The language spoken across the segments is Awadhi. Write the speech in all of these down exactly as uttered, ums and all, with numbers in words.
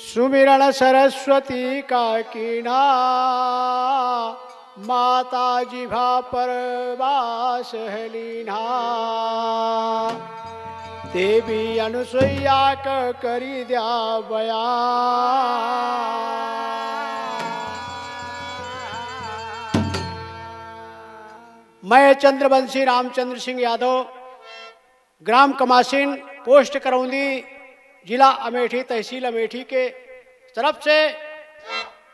सुमिरन सरस्वती का कीन्हा, माता जिभा पर बास है लीन्हा। देवी अनुसुईया क करी द्या बयान। मैं चंद्रवंशी रामचंद्र सिंह यादव, ग्राम कमासिन, पोस्ट करौंदी, जिला अमेठी, तहसील अमेठी के तरफ से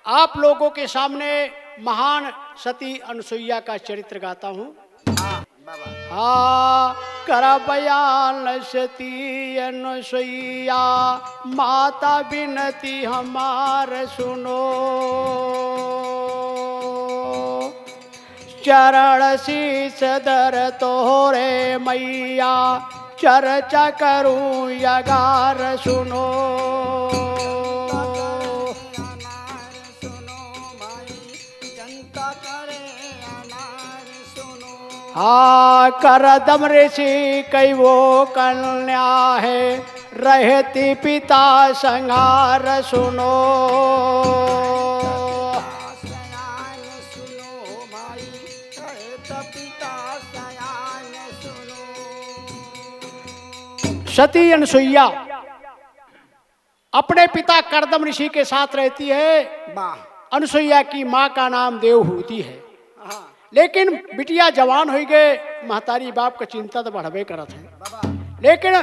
आप लोगों के सामने महान सती अनुसुईया का चरित्र गाता हूँ। हाँ, बाबा। हाँ, कर बयान सती अनुसुईया, माता बिनती हमार सुनो। चरण शीश धर तोहरे मैया, चर्चा करूं यगार सुनो। हाँ, करदम ऋषि कई वो कन्या है, रहती पिता संहार सुनो। सती अनुसुईया अपने पिता करदम ऋषि के साथ रहती है। वाह। अनुसुईया की माँ का नाम देवहूति है। हाँ। लेकिन बिटिया जवान होइ गए, महतारी बाप का चिंता तो बढ़बे करत है। बाबा। लेकिन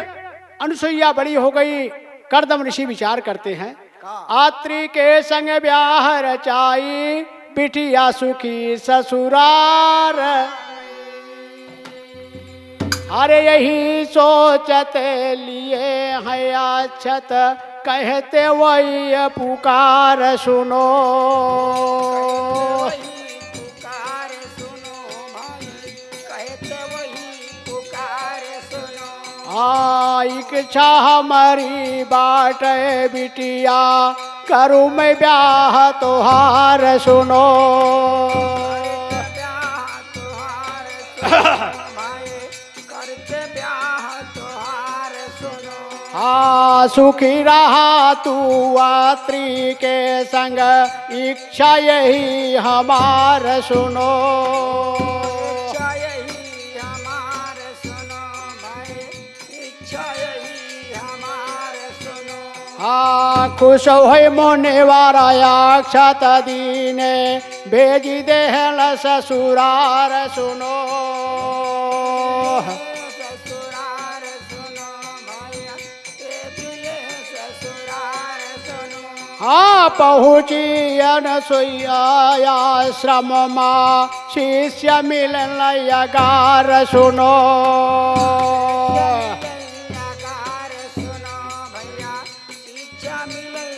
अनुसुईया बड़ी हो गई, करदम ऋषि विचार करते हैं, का? आत्री के संग ब्याह रचाई, बिटिया सुखी ससुरार। अरे यही सोचत लिए हैं अक्षत, कहते वही पुकार सुनो। पुकार सुनो भाई, कहते वही पुकार सुनो। आ, इच्छा हमारी बाटे बिटिया, करूँ मैं ब्याह तोहार सुनो। ब्याह तोहार सुनो भाई, करते ब्याह तोहार सुनो। हाँ, सुखी रहा तू आत्री के संग, इच्छा यही हमार सुनो। इच्छा यही हमार सुनो भाई, इच्छा यही हमार सुनो। हाँ, खुश होइ मुनिवर अक्षत दीने, भेजि देहल ससुरार सुनो। ससुरार सुनो भैया, भेजि देहल ससुरार सुनो। हाँ, पहुँची अनुसुईया आश्रम मा, शिष्य मिलन यगार सुनो। यगार सुनो भैया, शिक्षा मिले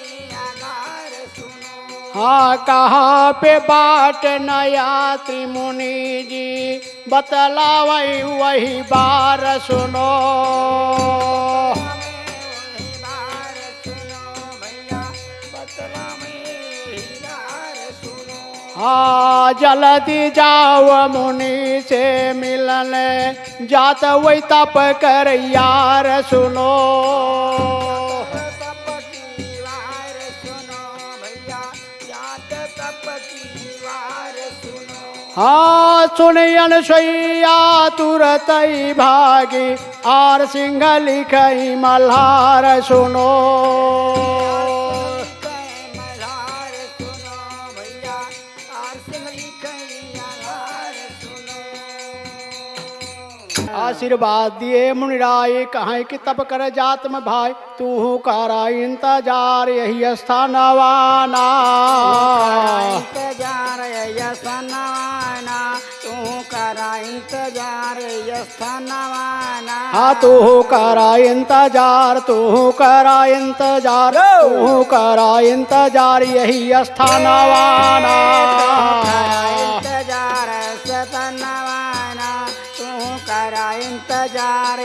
अगर सुनो। हाँ, कहाँ पे बाट न आत्री मुनि जी, बतलावई वही बार सुनो। वही बार सुनो भैया, बतलावई वही बार सुनो। हाँ, जल्दी जाव मुनि से मिलन, जात वही तप कर यार सुनो। तप की वार सुनो भैया, जात तप की वार सुनो। हाँ, सुनि अनुसुईया तुरतई भागी, आर सिंह लिखई मल्हार सुनो। मल्हार सुनो भैया, आशीर्वाद दिए मुनिराय, कहें कि तब कर जात में भाई, तू करा इंतजार यही स्थानवाना। इंतजार यही स्थानवाना, तू करा इंतजार यही स्थानवाना। हाँ, तू करा इंतजार, तू करा इंतजार, यो। तू करा इंतजार यही स्थानवाना। तू करा इंतजार स्थानवाना, तू करा इंतजार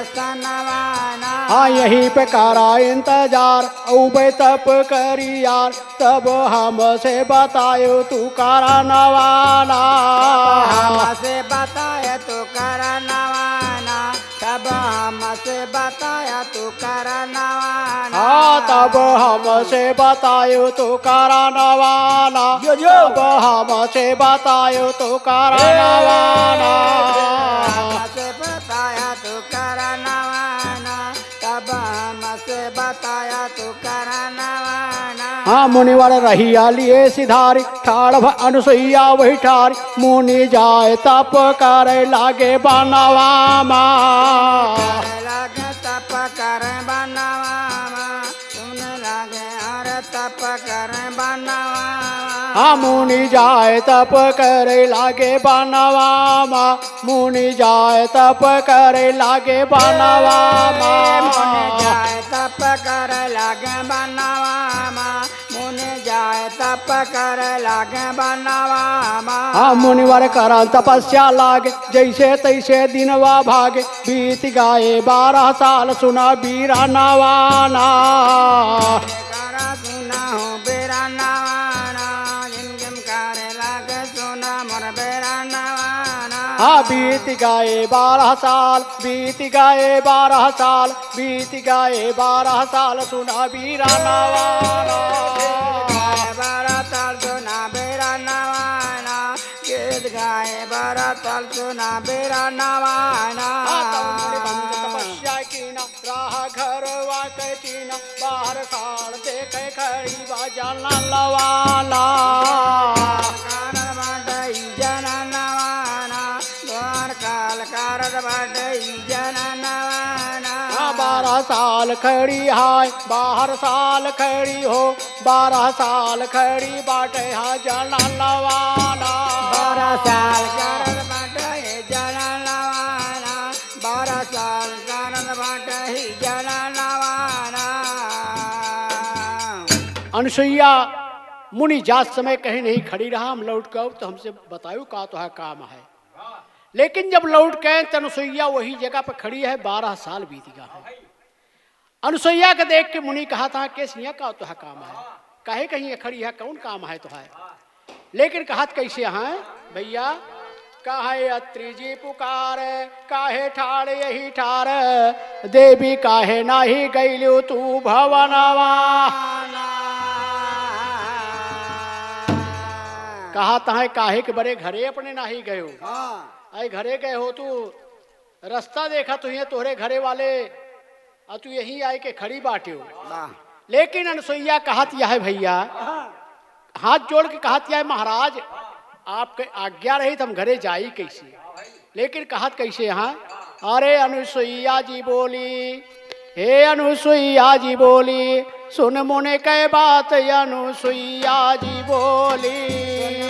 स्थानवाना। हाँ, यहीं पे करा इंतजार, उबे तप करी यार, तब हमसे बतायो तू करनवाना। हमसे बतायो तू करनवाना, तब हमसे बतायो तू करनवाना। आ, तब हमसे बतायो तू करनवाना। यो, यो। तब हमसे बतायो तू करनवाना। हमसे बताया तू करनवाना। तब हमसे बताया तू करनवाना। हाँ, मुनिवर रहिया लिए सिधारी, ठाड़ भ-, अनुसुईया वही ठारी, मुनि जाए तप करे लागे बनवा मा। करे लागे तप करे बनवा मा, सुन लागे अरे तप करे बनवा मा। हाँ, मुनि जाए तप करे लागे बनवा मा, मुनि जाए तप करे लागे बनवा मा। मुनि जाए तप करे लागे बनवा मा। मुनि जाए तप करे लागे बनवा मा। हाँ, मुनिवर करन तपस्या लागे, जैसे तैसे दिनवा भागे। बीत गए बारह साल सुना बीरा नवाना। करा सुना हो बेरा नवाना, जिम जिम करे लागे सुना मोर बेरा नवाना। हाँ, बीत गए बारह साल, बीत गए बारह साल, बीत गए बारह साल सुना बीरा नवाना। बीत गए बारह साल सुना बीरा नवाना, बीत गए बारह साल सुना बीरा नवाना। हाँ, तब मुनि बंद तपस्या कीना, राह घरवा के चीना, बारह साल देखे खड़ी बा जनवा मा। कारण बाटे ई जनवा मा, द्वार काल कारण बाटे ई जनवा मा। हाँ, बारह साल खड़ी है, बारह साल खड़ी हो, बारह साल खड़ी बाटे है जनवा मा। बारह साल कारण बाटे ई जनवा मा। बारह साल कारण बाटे ई जनवा मा। अनुसुईया मुनि जात समय कहीं नहीं खड़ी रहा, हम लौट के आउब तो हमसे बतायो का तोहार काम है। लेकिन जब लौट के त अनुसुईया वही जगह पे खड़ी है, बारह साल बीत गया है। अनुसुईया के देख के मुनि कहत हैं, "के सिया का तोहार काम है? काहे कहीं खड़ी है, कौन काम है तोहार?" लेकिन कहत कैसे हैं भैया, "काहे अत्रि जी पुकार, काहे ठाड़ यही ठाड़, देवी काहे नाही गइलू तू भवनवा?" कहत हैं, "काहे के बरे घरे अपने नाही गयो? हाँ। आई घरे गए हो तू, रस्ता देखा तू, ये तोहरे घरे वाले, और तू यहीं आए के खड़ी बाटे हो।" वाह। लेकिन अनुसुईया कहत यह है भैया, हाँ। हाथ जोड़ के कहत यह है, "महाराज, आपके आज्ञा रही तो हम घरे जाई कैसे?" लेकिन कहत कैसे, हाँ, अरे अनुसुईया जी बोली, हे अनुसुईया जी बोली, सुन मुनि के बात अनुसुईया जी बोली।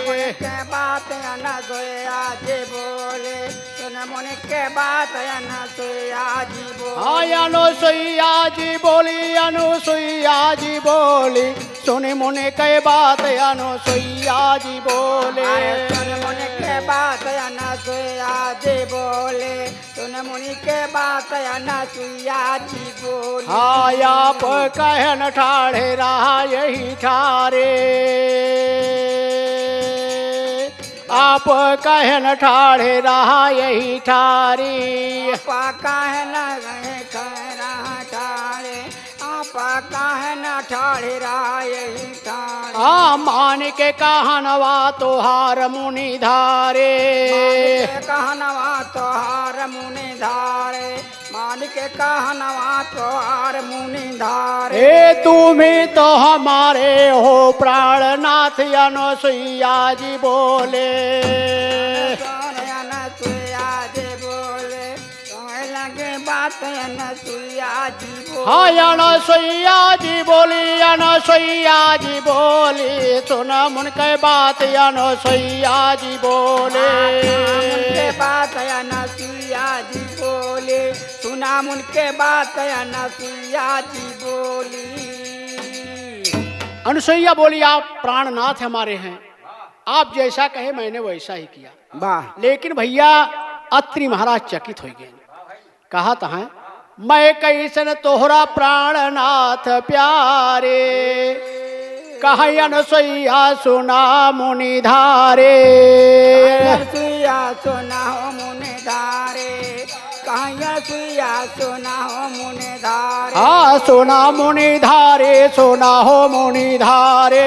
सुन मुनि के बात अनुसुईया जी बोली। सुन मुनि के बात अनुसुईया जी बोली। हाँ, अनुसुईया जी बोली, अनुसुईया जी बोली। सुन मुनि के बात अनुसुईया जी बोली। अरे सुन मुनि के बात अनुसुईया जी बोली। सुन मुनि के बात अनुसुईया जी बोली। हाँ, आप कहन ठाढ़े रहा यही ठारे। आप कहन ठाढ़े रहा यही ठारी। आप कहन रहे खरा ठाढ़े। आप कहन ठाढ़े रहा यही ठारे। आ मान के कहनवा तोहार मुनि धारे। मान के कहनवा तोहार मुनि धारे। मान के कहनवा तोहार मुनि धारे। ए तुम ही तो हमारे हो प्राणनाथ, अनुसुईया जी बोले। अनुसुईया जी बोले। सुने लगे बात अनुसुईया जी बोले। हाँ, अनुसुईया जी बोली, अनुसुईया जी बोली, सुन मुनि के बात अनुसुईया जी बोले। हाँ, सुना मुनि के बात अनुसुईया जी बोले, सुना मुनि के बात अनुसुईया जी बोली। अनुसुईया बोली, आप प्राणनाथ हमारे हैं, आप जैसा कहे मैंने वैसा ही किया। वाह। लेकिन भैया अत्रि महाराज चकित होइ गए, कहत हैं, मैं कैसन तोहरा प्राणनाथ प्यारे, कहे अनुसुईया सुना मुनि धारे। अनुसुईया सुना हो मुनि धारे। कहियन सुइया सोना हो मुनि धारे। हाँ, सोना मुनि धारे, सोना हो मुनि धारे।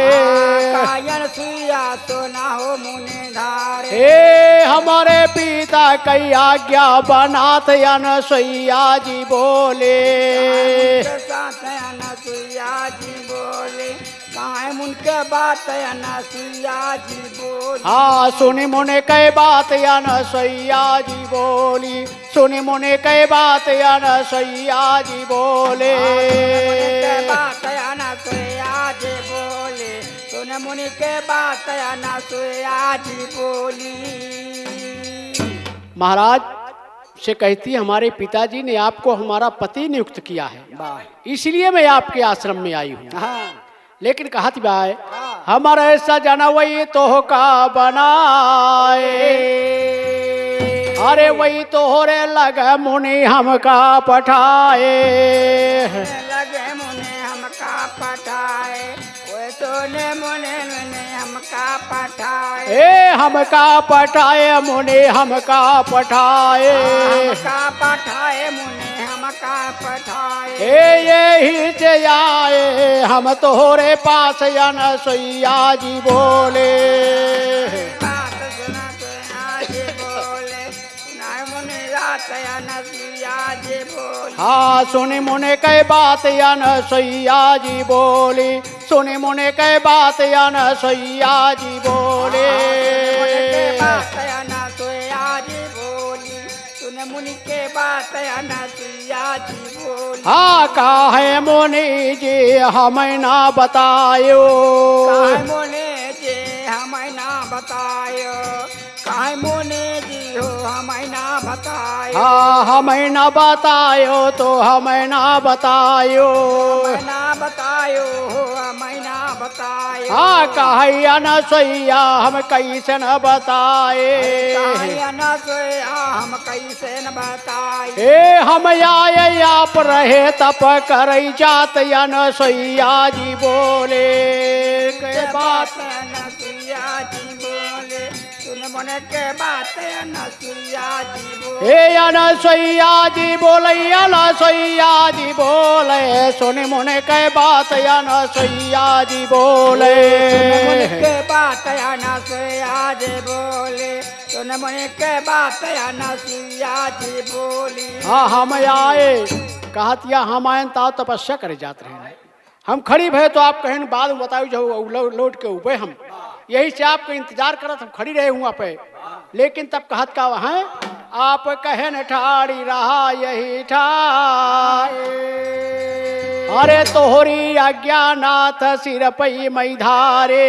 हाँ, कहियन सुइया सोना हो मुनि धारे। हे हमरे पिता कइ आज्ञा बनात अनसुइया जी बोले। के साथ अनसुइया जी बोले। कहे मुनि के बात अनसुइया जी बोली। हाँ, सुनि मुनि के बात अनसुइया जी बोली। सुनि मुनि के बात अनसुइया जी बोले। हाँ, सुनि मुनि के बात अनसुइया जी बोली। सुनि मुनि के बात अनसुइया जी बोली। महाराज से कहती, हमारे पिताजी ने आपको हमारा पति नियुक्त किया है, वाह। इसलिए मैं आपके आश्रम में आई हूँ। हाँ। लेकिन कहत बाय, हाँ। हमरे सजन वही तोहका बनाए, अरे वही तोहरे लगे मुनि हमका पठाए। लगे मुनि हमका पठाए, ओए सोने मुनि, मुनि हमका पठाए। ए हमका पठाए मुनि हमका पठाए। हमका पठाए मुनि हमका पठाए। ए यही से आए हम तोहरे पास अनसुइया जी बोले। बात सुना तो आज बोले। सुनाए मुनि बात अनसुइया जी बोली। हाँ, सुनि मुनि के बात अनसुइया जी बोली। सुनि मुनि के बात अनसुइया जी बोली। हाँ, सुनि मुनि के बात अनसुइया जी बोली। सुनि मुनि के बात अनसुइया जी बोली। हाँ, कहे मुनि जी हमें ना बतायो। कहे मुनि जी हमें ना बतायो। कहे मुनि जी हो हमें ना बतायो। हाँ, हमें ना बतायो तो हमें ना बतायो। हमें ना बतायो हो हमें ना बतायो। हाँ, कहे अनसुइया हम कैसे न बताए। कहे अनसुइया हम कैसे न बताए। ए हम आए आप रहे तप करई जात अनसुइया जी बोले। के बात अनसुइया जी बोले। सुनि मुनि के बात अनसुइया जी बोले। ए अनसुइया जी बोले, अनसुइया जी बोले, सुनि मुनि के बात अनसुइया जी बोले। सुनि मुनि के बात अनसुइया जी बोले। सुनि मुनि के बात अनसुइया जी बोली। हाँ, हम आए, कहतिया हम आए त तपस्या करे जात रहे। हम खड़ी भए तो आप कहेन बाद में बताओ जो लो-, लौट के उबे हम। यही से आपके इंतजार करत हम खड़ी रहे हुआ पे। लेकिन तब कहत का वहाँ आप कहेन ठाड़ी रहा यही ठाड़। अरे तोहरी आज्ञा नाथ सिर पई मई धारे।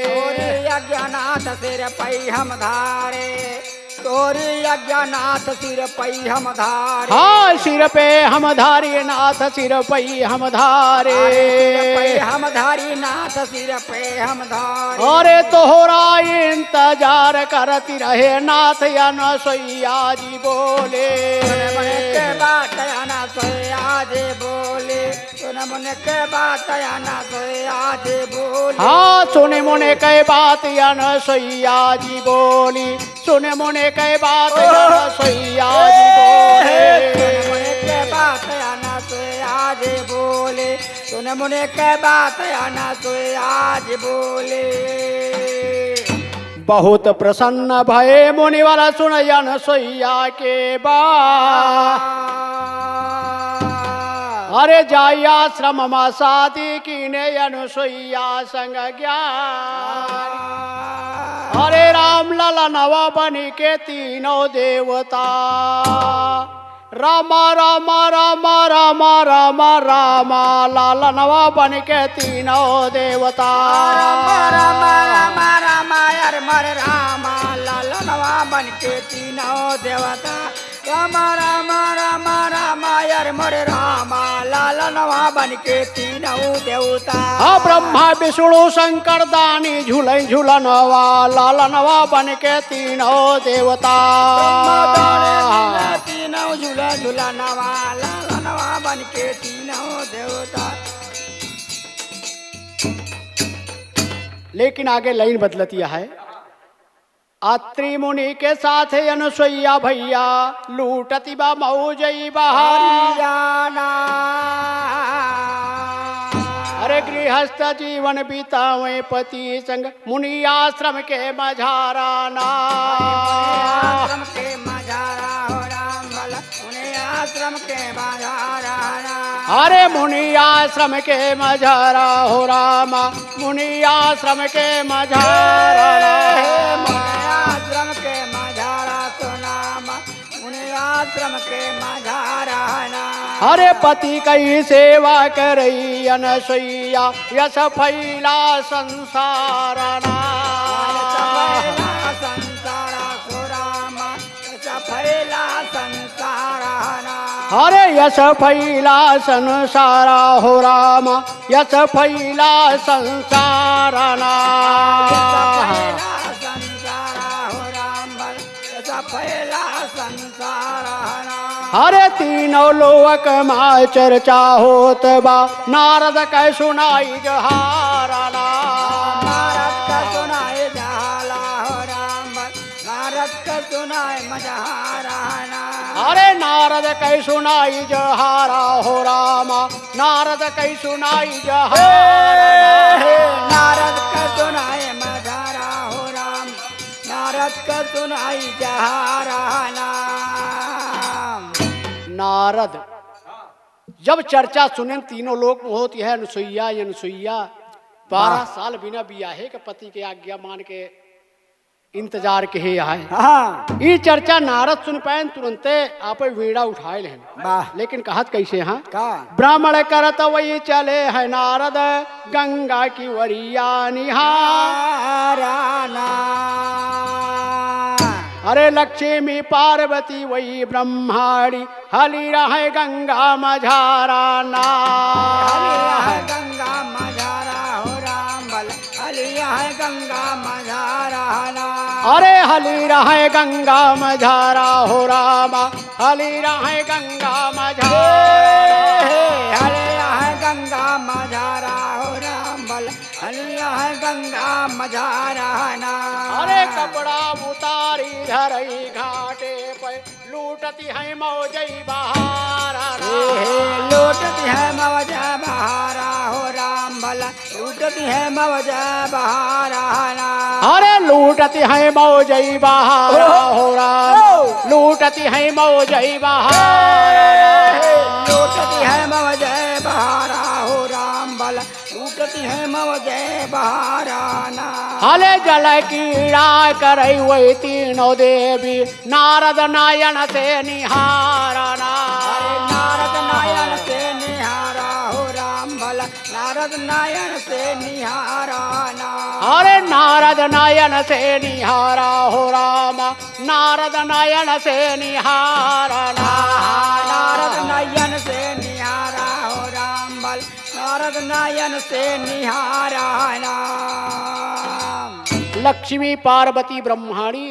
तोहरी आज्ञा नाथ सिर पई हम धारे। तोरी आज्ञा नाथ सिर पई हम धारे। हाँ, सिर पे हम धारी नाथ, सिर पई हम धारे। अरे सिर पई हम धारी नाथ, सिर पे हम धारे। अरे तोहरा इंतजार करती रहे नाथ, अनसुइया जी बोले। सुन मन के बात अनसुइया जी बोले। सुन मन के बात अनसुइया जी बोले। हाँ, सुन मन के बात अनसुइया जी बोली। सुन मुनि के बात ओह। अनसुइया जी बोले। सुन मुनि के बात अनसुइया जी बोले। सुन मुनि के बात अनसुइया जी बोले। बहुत प्रसन्न भए मुनिवर सुन अनसुइया के बात। अरे जाई आश्रम मा सादी कीने अनसुइया संग ज्ञान। अरे राम ललनवा बनि के तीनों देवता। रामा, रामा, रामा, रामा, रामा, रामा, ललनवा बनि के तीनों देवता। रामा, रामा, रामा, रामा, अरे मोरे रामा, ललनवा बनि के तीनों देवता। रामा, रामा, रामा, रामा, अरे मोरे रामा, ललनवा बनि के तीनों देवता। हाँ, ब्रह्मा, विष्णु, शंकर दानी झूले झूलनवा, ललनवा बनि के तीनों देवता। ब्रह्मा, दानी, तीनों झूले झूलनवा, ललनवा बनि के तीनों देवता। लेकिन आगे लाइन बदलतिया है। अत्रि मुनि के साथ अनुसुईया भइया लूटति बा मौजइ बहार। हरियाणा। अरे गृहस्थ जीवन बितावइ पति संग मुनि आश्रम के मझारा ना। मुनि आश्रम के मझारा हो राम भला, मुनि आश्रम के मझारा ना। अरे मुनि आश्रम के मझारा हो रामा, मुनि आश्रम के मझारा ना। हे मुनि आश्रम के मझारा सुनामा, मुनि आश्रम के मझारा ना। अरे पति कइ सेवा करइ अनुसुईया, यस फइला संसार ना। यस फइला संसार हो रामा, यस फइला संसार ना। अरे यस फइला संसार हो रामा, यस फइला संसार ना। यस फइला संसार हो राम भला, यस फइला संसार ना। अरे तीनों लोक मा चर्चा होत बा, नारद कइ सुनाई जहारा ना। नारद कइ सुनाई जहारा हो राम भला, नारद कइ सुनाई मझारा ना। अरे नारद कइ सुनाई जहारा हो रामा, नारद कइ सुनाई जहारा। हे, हे, नारद कइ सुनाई मझारा हो राम, नारद कइ सुनाई जहारा ना। नारद जब चर्चा सुनेन तीनों लोक मा होत, यह अनुसुईया, यह अनुसुईया बारह वाह। साल बिना बियाहे के पति के आज्ञा मान के इंतजार के हे आए। हाँ। ई चर्चा नारद सुन पाएन, तुरंते आपे वीणा उठाए लेन। वाह। लेकिन कहत कइसे हाँ? का? भ्रमण करत वही चले हैं नारद, गंगा की वरिया निहार। हारा ना। अरे लक्ष्मी पार्वती वही ब्रह्माणी, हली रहइ गंगा मझारा ना। हली रहइ गंगा मझारा हो राम भला, हली रहइ गंगा मझारा ना। अरे हली रहइ गंगा मझारा हो रामा, हली रहइ गंगा मझारा। हे, हे, हली रहइ गंगा मझारा हो राम भला, हली रहइ गंगा मझारा ना। अरे कपड़ा उतारी धरइ घाटे पे, लूटति हैं मौजइ बहारा ना। हे, हे, लूटति हैं मौजइ बहारा हो राम भला, लूटति हैं मौजइ बहारा ना। अरे लूटति हैं मौजइ बहारा हो राम, लूटति हैं मौजइ बहारा। हे, लूटति हैं मौजइ बहारा हो राम भला, लूटति हैं मौजइ बहारा ना। हले जल कीड़ा करइ वही तीनों देवी, नारद नयन से निहारा ना। अरे नारद नयन से निहारा हो राम भला, नारद नयन से निहारा ना। अरे नारद नयन से निहारा हो रामा, नारद नयन से निहारा ना। नारद नयन से निहारा हो राम भला, नारद नयन से निहारा ना। लक्ष्मी पार्वती ब्रह्माणी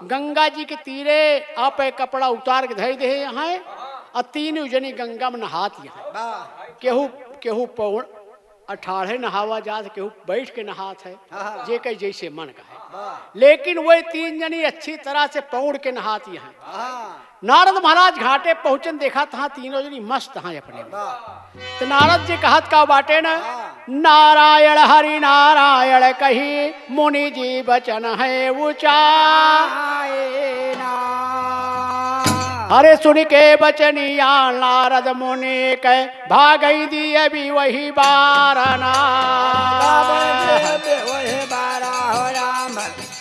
गंगा जी के तीरे आपे कपड़ा उतार के धइ देहे हैं, अ तीनों जनी गंगा मा नहात हैं। वाह। केहू, केहू पौड़ अठाढ़े नहावा जात, केहू बैठ के नहात है, हाँ, हाँ। जेके जइसे मन कहे। वाह। लेकिन वही तीन जनी अच्छी तरह से पौड़ के नहात हैं। हाँ। नारद महाराज घाटे पहुँचन, देखत हाँ तीनों जनी मस्त हैं अपने में। वाह। त नारद जी कहत का बाटे ना, हाँ। नारायण हरि नारायण कही मुनि जी बचन है उचार। आए ना। अरे सुनि के बचनिया नारद मुनि के, भागइ दिए भी वही बारा ना। भागइ दिए भी वही बारा हो राम,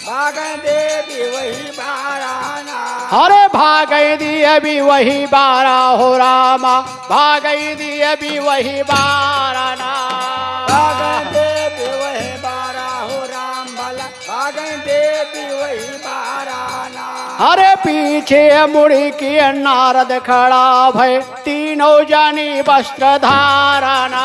भागइ दिए भी वही बारा ना। अरे भागइ दिए भी वही बारा हो रामा, भागइ दिए भी वही बारा ना। भागइ दिए भी वही बारा हो राम भला, भागइ दिए भी वही बारा ना। अरे पीछे मुड़ि के नारद खड़ा भए, तीनों जनी वस्त्र धारा ना।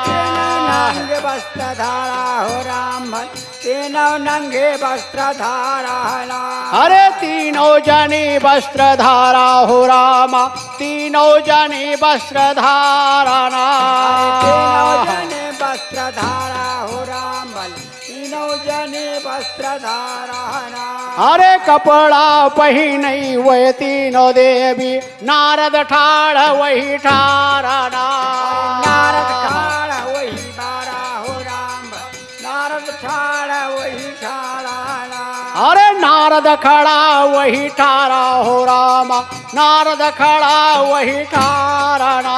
तीनों नंगे वस्त्र धारा हो राम भला, तीनों नंगे वस्त्र धारा ना। अरे तीनों जनी वस्त्र धारा हो रामा, तीनों जनी वस्त्र धारा ना। अरे तीनों जनी वस्त्र धारा हो राम भला, तीनों नौ जने वस्त्र धारणा। अरे कपड़ा पहिनइ वह तीनों देवी, नारद ठाढ़ वही ठाढ़ना। नारद ठाढ़ वही ठाढ़ा हो राम, नारद ठाढ़ वही ठाढ़ना। अरे नारद खड़ा वही ठाढ़ा हो राम, नारद खड़ा वही ठाढ़ना।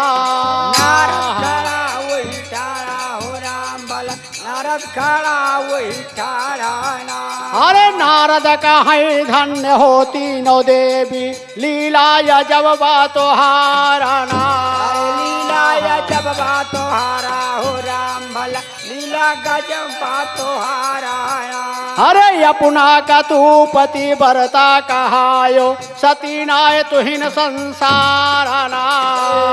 नारद खड़ा वही ठाढ़ा हो राम, बल नारद खड़ा वही ठाढ़ना। अरे नारद कहइ धन्य हो तीनों देवी, लीला अजब बा तोहार ना। अरे लीला अजब बा तोहार हो राम, भला लीला गजब बा तोहार ना। अरे अपना का तू पतिव्रता कहायो, सती नाय तुहिन संसार ना।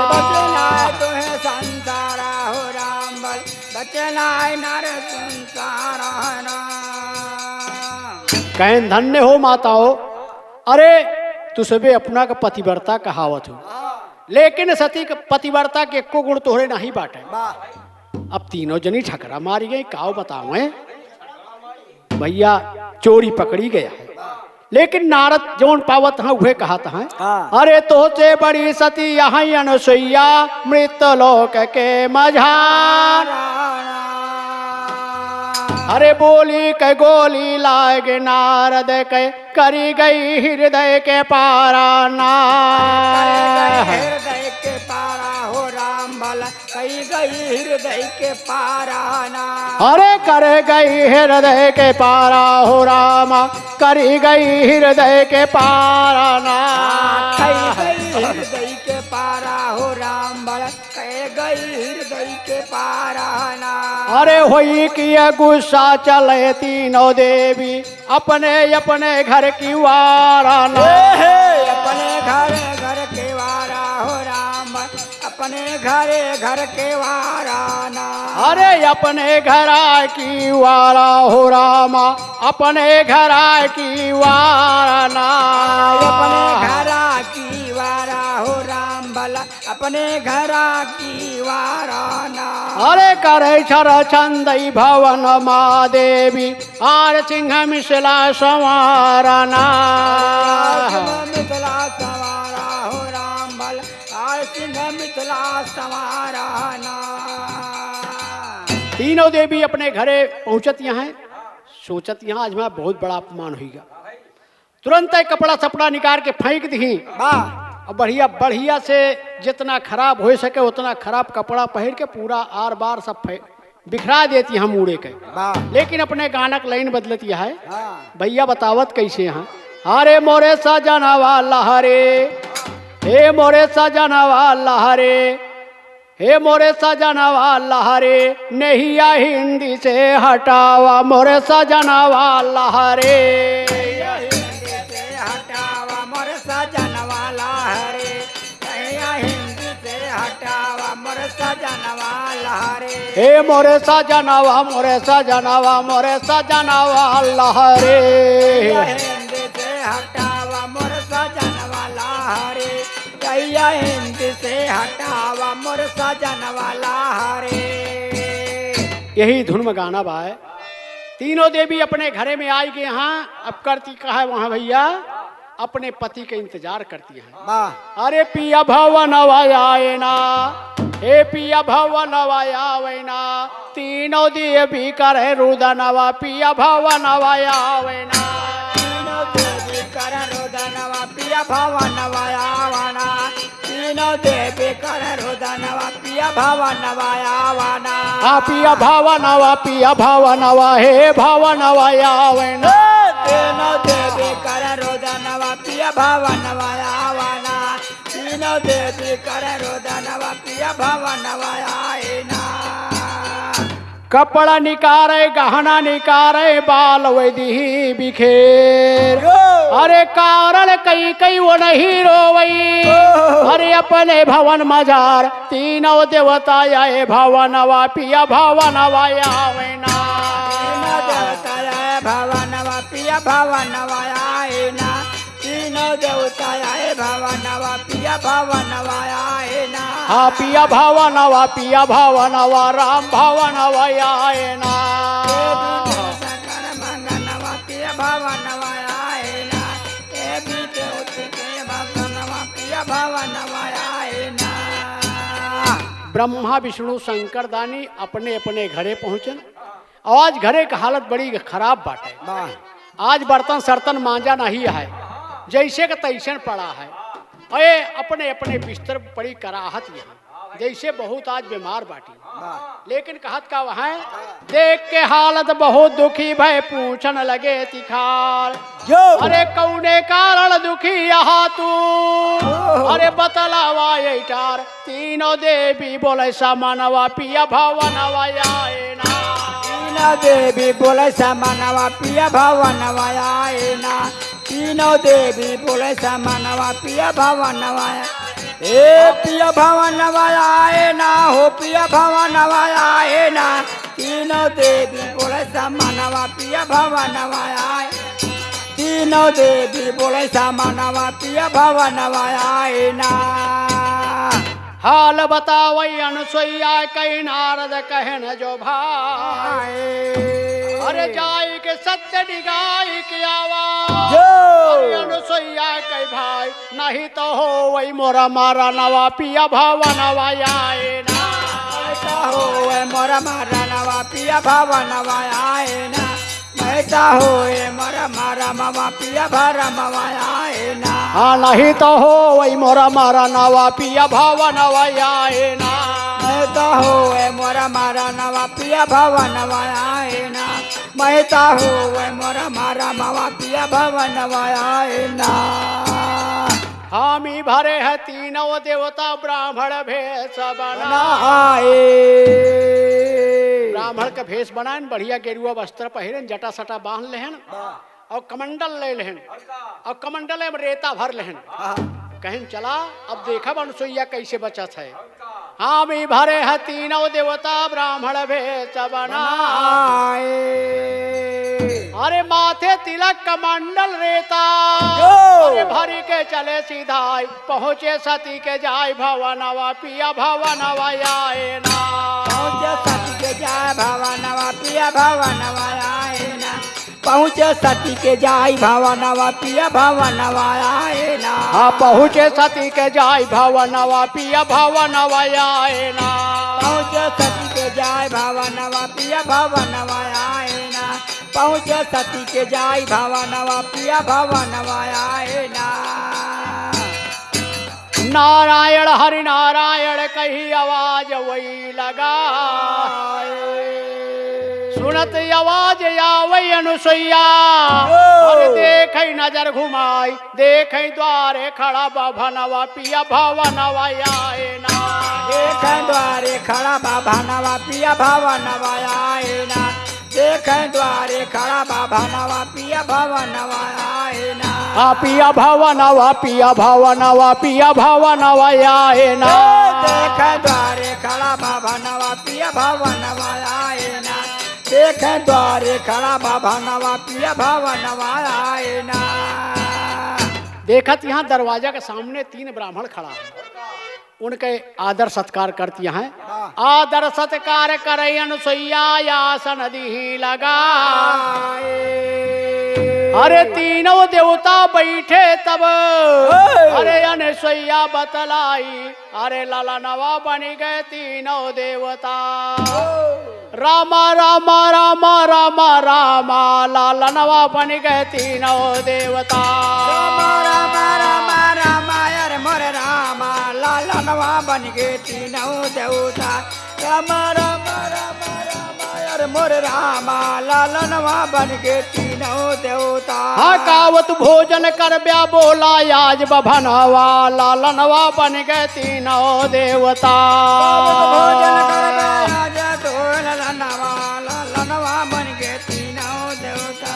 बचे नाय तुहिन संसार हो राम, भला बचे नाय नर संसार ना। कहन धन्य हो माताओ, अरे, तू सबे अपना का पतिव्रता कहावत हो, लेकिन सती के पतिव्रता के एको गुण तोहरे नाहीं बाटे। वाह। अब तीनों जनी ठकरा मारी गई, काव बतावें भइया, चोरी पकड़ी गया है। लेकिन नारद जौन पावत हैं, उहे कहत हैं। हाँ। अरे, तोहसे बड़ी सती अहइ अनसुइया, मृत्यु लोक के मझार। अरे बोली के गोली लागे नारद के, करी गई हृदय के पारा ना। करी गई हृदय के पारा हो राम, भला करी गई हृदय के पारा ना। अरे करी गई हृदय के पारा हो राम, करी गई हृदय के पारा ना। करी गई हृदय के पारा हो राम, भला करी गई हृदय के पारा ना। अरे होई कि ये गुस्सा चले तीनों देवी, अपने अपने घर की वारा ना। हे, हे, अपने घर घर के वारा हो राम, अपने घरे घर के वारा ना। अरे अपने घरा की वारा हो रामा, अपने घरा की वारा ना। अपने घरा की वारा हो राम, भला अपने घरा की वारा ना। अरे करे छर छंदई भवन मा देवी, आर सिंह मिथिला संवारा ना। आर सिंह मिथिला संवारा हो राम, भला आर सिंह मिथिला संवारा ना। तीनों देवी अपने घरे पहुँचत यहाँ, सोचत यहाँ आज हमारा बहुत बड़ा अपमान होइगा। तुरंत एक कपड़ा सपड़ा निकाल के फेंक दिही। वाह। और बढ़िया, बढ़िया से जितना खराब होइ सके उतना खराब कपड़ा पहिर के पूरा आर बार सब फे-, बिखरा देती हम उड़े के। वाह। लेकिन अपने गाना के लाइन बदलती है। हाँ। भइया बतावत कैसे हैं? अरे मोरे सजनवा लहरे, हे मोरे सजनवा लहरे, हे मोरे सजनवा लहरे, नेहिया हिंदी से हटावा मोरे सजनवा लहरे। नेहिया हिंदी से हटावा मोरे सजनवा लहरे। नेहिया हिंदी से हटावा मोरे सजनवा लहरे। हे मोरे सजनवा, मोरे सजनवा, मोरे सजनवा लहरे। नेहिया हिंदी से हटावा मोरे सजनवा लहरे। नेहिया हिंदी से हटावा मोरे सजनवा लहरे। यही धुन में गाना बा। तीनों देवी अपने घरे में आई गए हैं। अब करती का है वहाँ भइया, अपने पति के इंतजार करती हैं। वाह। अरे पिया भवनवा आए ना, हे पिया भवनवा आवे ना, तीनों देवी करे रुदनवा पिया भवनवा आवे ना। तीनों देवी करे रुदनवा पिया भवनवा आवे ना। तीनों देवी करे रुदनवा पिया भवनवा आवे ना। आ पिया भवनवा, पिया भवनवा, हे भवनवा आवे ना। तीनों देवी करे रुदनवा पिया भवनवा आवे ना। तीनों देवी करे रुदनवा पिया भवनवा आए ना। कपड़ा निकारे, गहना निकारे, बाल वै दिही बिखेर। यो। अरे कारण कई कई वो नहीं रोवई। ओ। अरे अपने भवन मजार, तीनों देवता आए भवनवा, पिया भवनवा आवे ना। तीनों देवता आए भवनवा, पिया भवनवा आए ना। तीनों देवता आए भवनवा, पिया भवनवा आए ना। हाँ, पिया भवनवा, पिया भवनवा, राम भवनवा आए ना। देवी दर्शन ब्रह्मा, विष्णु, शंकर दानी अपने अपने घरे पहुँचन। आज घरे क हालत बड़ी खराब बाटे। वाह। आज बर्तन सर्तन मांजा नहीं है, जैसे क तैसन पड़ा है। अरे अपने अपने बिस्तर पर पड़ी कराहत यहाँ, जैसे बहुत आज बीमार बाटी। वाह। लेकिन कहत का वहाँ, देख के हालत बहुत दुखी भय, पूछन लगे तिखार। जो। अरे कौने कारण दुखी यहाँ तू? ओह। अरे बतलावा ये टार। तीनों देवी बोले समनवा पिया भवनवा आए ना। तीनों देवी बोले समनवा पिया भवनवा आए ना। तीनों देवी बोले समनवा पिया भवनवा आए। ए पिया भवनवा आए ना हो, पिया भवनवा आए ना। तीनों देवी बोले समनवा पिया भवनवा आए। तीनों देवी बोले समनवा पिया भवनवा आए ना। हाल बतावै अनुसुईया कहि नारद कहन जो भाई। अरे जाई के सत्य निगाई के आवा। जो। अरे अनुसुईया कहि भाई, नहीं तो होवै मोरा मरनवा पिया भवनवा आए ना। नहीं तो होवै मोरा मरनवा पिया भवनवा आए ना। नहीं तो होए मोरा मरनवा पिया भवनवा आए ना। हाँ, नहीं तो होवै मोरा मरनवा पिया भवनवा आए ना। नहीं तो होए मोरा मरनवा पिया भवनवा आए ना। नहीं तो होए मोरा मरनवा पिया भवनवा आए ना। हामी भरे हैं तीनों देवता ब्राह्मण भेष बना। बना आए। ब्राह्मण क भेष बनाएन, बढ़िया गेरुआ वस्त्र पहिरेन, जटा सटा बांध लेहन। वाह। और कमंडल ले लेहन। और कमंडल में रेता भर लेहन। हाँ। कहेन चला, अब देखब अनुसुईया कैसे बचत है। हामी भरे हैं तीनों देवता ब्राह्मण भेष बनाए। बनाए। अरे माथे तिलक कमंडल रेता। जो। अरे भरी के चले सीधाई, पहुँचे सती के जाई भवनवा पिया भवनवा आए ना। पहुँचे सती के जाई भवनवा पिया भवनवा आए ना। पहुँचे सती के जाई भवनवा पिया भवनवा आए ना। हाँ, पहुँचे सती के जाई भवनवा पिया भवनवा आए ना। पहुँचे सती के जाई भवनवा पिया भवनवा आए ना। पहुँचे सती के जाई भवनवा पिया भवनवा आए ना। नारायण हरि नारायण कही आवाज वही लगा। सुनत आवाज आवै अनुसुईया। ओ। अरे देखै नजर घुमाई, देखै द्वारे खड़ा भवनवा पिया भवनवा आए ना। देखै द्वारे खड़ा भवनवा पिया भवनवा आए ना। देखै द्वारे खड़ा भवनवा पिया भवनवा आए ना। आ पिया भवनवा, पिया भवनवा, पिया भवनवा आए ना। ए, देखै द्वारे खड़ा भवनवा पिया भवनवा आए ना। देखै द्वारे खड़ा भवनवा पिया भवनवा आए ना। देखत यहाँ दरवाजा के सामने तीन ब्राह्मण खड़ा है। उनके आदर सत्कार करती हैं। वाह। आदर सत्कार करै अनुसुईया आसन दिही लगा। आए। अरे तीनों देवता बैठे तब, ओए। अरे अनुसुईया बतलाई, अरे ललनवा बनि गए तीनों देवता। ओ। रामा, रामा, रामा, रामा, रामा, लालनवा बनि गए तीनों देवता। रामा, रामा, रामा, रामा, अरे मोरे रामा, लालनवा बनि गए तीनों देवता। रामा, रामा, रामा, रामा, अरे मोरे रामा, लालनवा बनि गए तीनों देवता। हाँ, कावत भोजन करब्या बोला आज बभनवा, लालनवा बनि गए तीनों देवता। कावत भोजन करब्या आज तो ललनवा, लालनवा बनि गए तीनों देवता।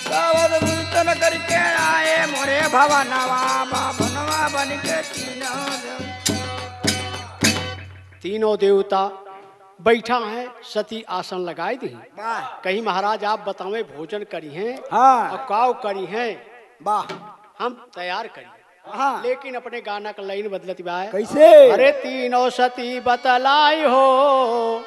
कावत भोजन करके आए मोरे भवनवा, बभनवा बनि गए तीनों देवता। तीनों देवता बैठा है, सती आसन लगाई दी। वाह। कही महाराज आप बतावें भोजन करिहें हाँ। और काव करिहें। वाह। हम तैयार करी। हाँ। लेकिन अपने गाना का लाइन बदलत बा। कैसे? अरे तीनों सती बतलाई हो,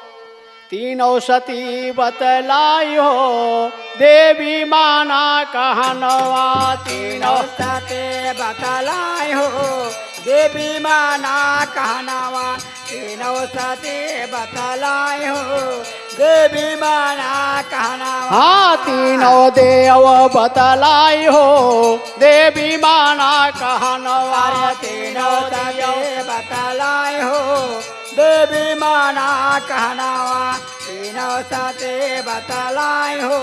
तीनों सती बतलाई हो, देवी माना कहनवा। तीनों सती बतलाई हो, देवी माना कहनवा। तीनों सती बतलाई हो देवी माना कहनावा। हाँ, तीनों देव बतलाई हो देवी माना कहनावा। अरे तीनों सती बतलाई हो देवी माना कहनावा। तीनों सती बतलाई हो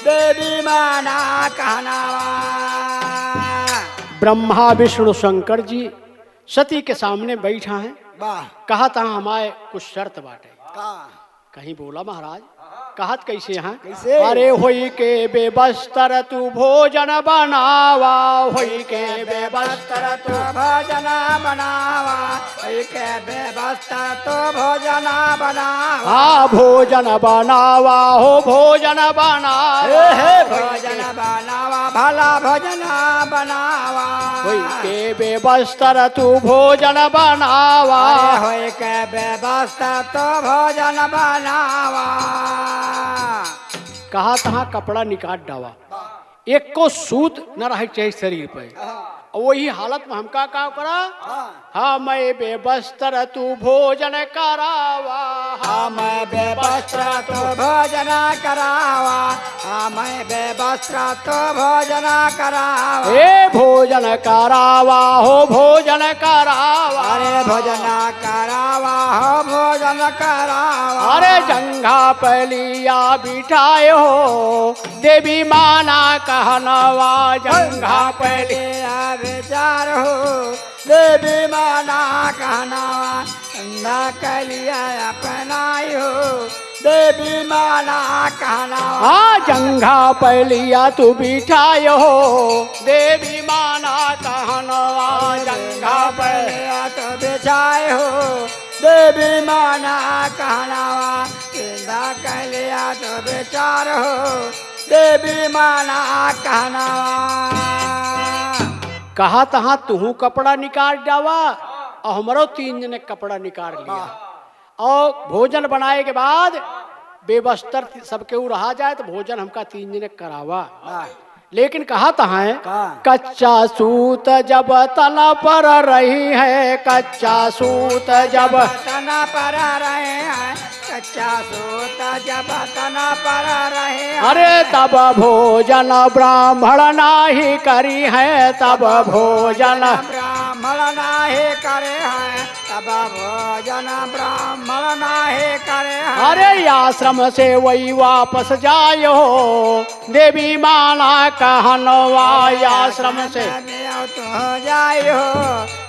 देवी माना कहनावा। ब्रह्मा विष्णु शंकर जी सती के सामने बैठा है। वाह। कहत हैं, हमारे कुछ शर्त बाटे। का? कहीं बोला महाराज, कहत कैसे हैं? कैसे? अरे होई के बेबस्तर तू भोजन बनावा, होई के बेबस्तर तू भोजन बनावा, होई के बेबस्तर तू भोजन बनावा। हाँ, भोजन बनावा हो, भोजन बनावा। हे, हे, भोजन बनावा, भला भोजन बनावा। होई के बेबस्तर तू भोजन बनावा। अरे होई के बेबस्तर तू भोजन बनावा। कहत हैं कपड़ा निकाल डावा, एको सूत न रहे के चाही शरीर पे। हाँ। और वही हालत में हमका का करा? हाँ। हमें बेबस्तर तू भोजन करावा। हमें बेबस्तर तू भोजन करावा। हमें बेबस्तर तू भोजन करावा। हे भोजन करावा हो, भोजन करावा। अरे भोजन करावा हो, भोजन करावा। अरे जंघा पे लिया बिठाए हो देवी माना कहनावा। जंघा पे लिया विचार हो देवी माना कहनावा। जंघा के लिया अपनाई हो देवी माना कहनावा। हाँ, जंघा पे लिया तू बिठाए हो देवी माना कहनावा। जंघा पे लिया तू बिछाए हो देवी माना कहनावा। जंघा के लिया तू बिछाए हो देवी माना कहनावा। कहत हैं तुहू कपड़ा निकाल डावा और हमरो तीन जने कपड़ा निकाल लिया। वाह। और भोजन बनाए के बाद बेबस्तर सबके ऊ रहा जाए तो भोजन हमका तीन जने करावा। वाह। लेकिन कहत हैं, का? कच्चा सूत जब तन पर रही है, कच्चा सूत जब तन पर रहे हैं, कच्चा सूत जब तन पर रहे हैं। अरे तब भोजन ब्राह्मण नाही करी है, तब भोजन ब्राह्मण नाही करे हैं, तब भोजन ब्राह्मण नाही करे हैं। अरे आश्रम से वही वापस जायो देवी माना कहनवा। आश्रम से तू जायो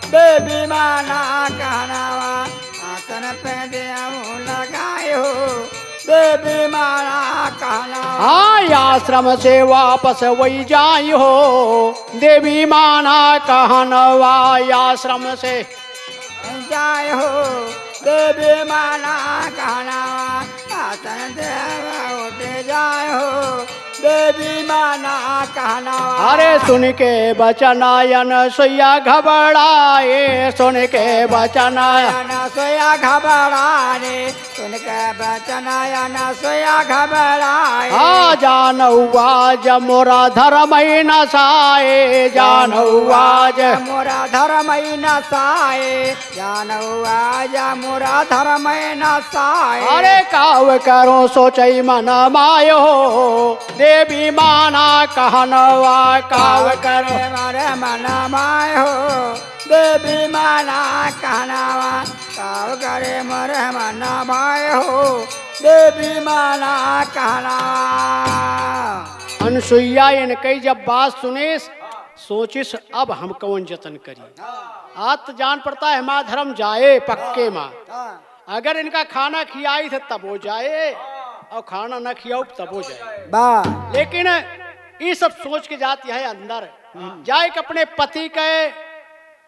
देवी माना कहनवा, आसन पे देव लगायो देवी माना कहनवा। हाँ, आश्रम से वापस वही जायो देवी माना कहनवा। आश्रम से जाय हो देवी माना कहनवा, आसन देव उठ जाय हो देवी माना कहनवा। अरे सुन के बचन अनसुईया घबराए, सुन के बचन अनसुईया घबराए, सुन के बचन अनसुईया घबराए। हाँ, जानऊ आज मोरा धरमइ नसाए, जानऊ आज मोरा धरमइ नसाए, जानऊ आज मोरा धरमइ नसाए। अरे काव करो सोचइ मन माय हो, देवी माना कहनवा काव करो। मोरे मन माय हो, देवी माना कहनवा, काव करे मोरे मन माय हो, देवी माना कहनवा। अनसुईया इनकइ जब बात सुनिस, सोचिस अब हम कउन जतन करी। आज त जान पड़ता है हमार धरम जाए पक्के मा। अगर इनका खाना खियाई थे तबो जाए, और खाना न खियाओ तबो जाए। बा। लेकिन ई सब सोच के जात यह अंदर, जाए के अपने पति के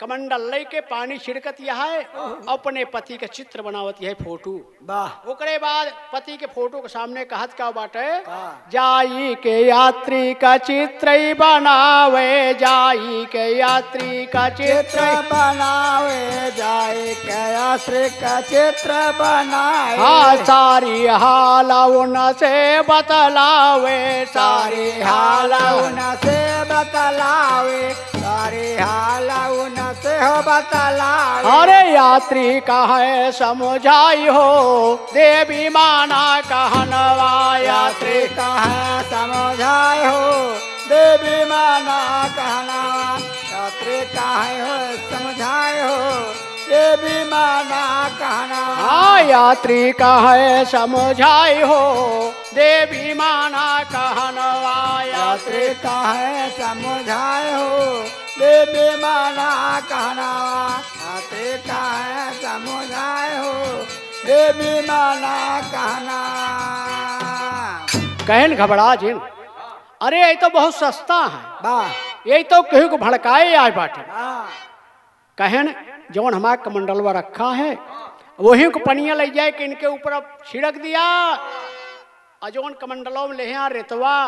कमंडल लइके पानी छिड़कत यह है, अपने पति का चित्र बनावत यह फोटो। वाह। ओकरे बाद पति के फोटो के सामने कहत का बाटे, का? जाई के यात्री का चित्र ही बनावे, जाई के यात्री का चित्र चित्र बनावे, जाई के यात्री का चित्र बनावे। हाँ, सारी हाल उनसे बतलावे, सारी सारी हाल हाल उनसे बतलावे। अरे हाल उनसे हो बतलावे। अरे यात्री कहे समुझाई हो, देवी माना कहनवा। यात्री कहे समुझाई हो, देवी माना कहनवा। यात्री कहे हो समुझाई हो, देवी माना कहनवा। हाँ, यात्री कहे समुझाई हो, देवी माना कहनवा। यात्री कहे समुझाए हो, देवी माना कहनवा। यात्री कहे समुझाए हो, देवी माना कहनवा। कहन घबड़ा जिन, अरे यही तो बहुत सस्ता है, वाह। यही तो केहू को भड़काए आए बाटे। वाह। कहन, जौन हमार कमंडलवा रखा है, वही को पनिया लइ जाए कि इनके ऊपर अब छिड़क दिया, और जौन कमंडलवा में लेहे आ रेतवा,